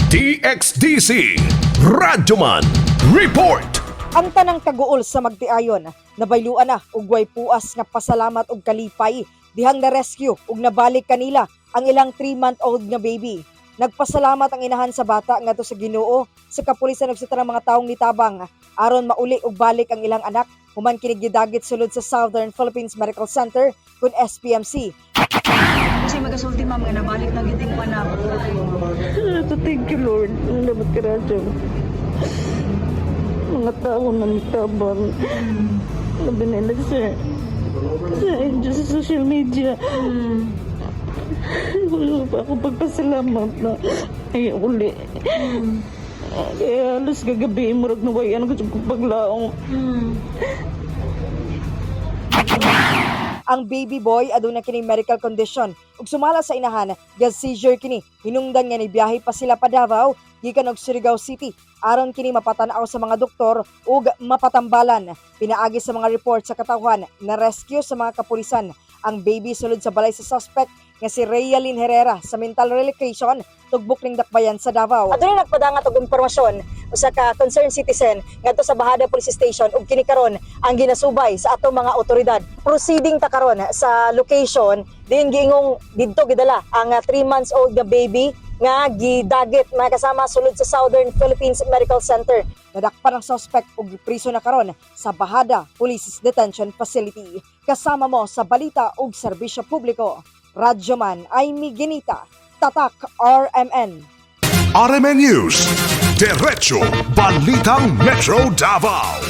DXDC Radyoman Report. Ang tanang kaguol sa Magtiayon, nabayluan na og way puas nga pasalamat og kalipay dihang na-rescue ug nabalik kanila ang ilang 3-month-old nga baby. Nagpasalamat ang inahan sa bata ngadto sa Ginoo, sa kapulisan ug sa tanang mga taong nitabang aron mauli og balik ang ilang anak human kini gidagit sulod sa Southern Philippines Medical Center kun SPMC. Kasi magasulti, ma'am, nga nabalik na gyud imong anak? So, thank you, Lord. Salamat ka, Radyo. Mga tao na mitabang. Labi nila sa inyo sa social media. Wala pa ako pagpasalamat na ay uli. Kaya halos gagabi, murag nawayan ko sa paglaong. Ang baby boy aduna kini medical condition ug sumala sa inahan, gas seizure kini. Hinungdan nga nibiyahe pa sila pa Davao gikan og Surigao City aron kini mapatan-aw sa mga doktor ug mapatambalan. Pinaagi sa mga report sa katawhan, na rescue sa mga kapulisan ang baby sulod sa balay sa suspect nga si Rayalyn Herrera sa mental relocation, tugbok ning Dakbayan sa Davao. Adunay nagpadangat og impormasyon usa ka concerned citizen ngadto sa Bahada Police Station ug kini karon ang ginasubay sa atong mga otoridad. Proceeding ta karon sa location din giingong didto gidala ang 3 months old nga baby nga gidagit, mga kasama, sulod sa Southern Philippines Medical Center. Nadakpan ang suspect ug gipriso na karon sa Bahada Police Detention Facility. Kasama mo sa balita ug serbisyo publiko. Radyoman Amy Ginita, Tatak RMN. RMN News. Diretso Balitang Metro Davao.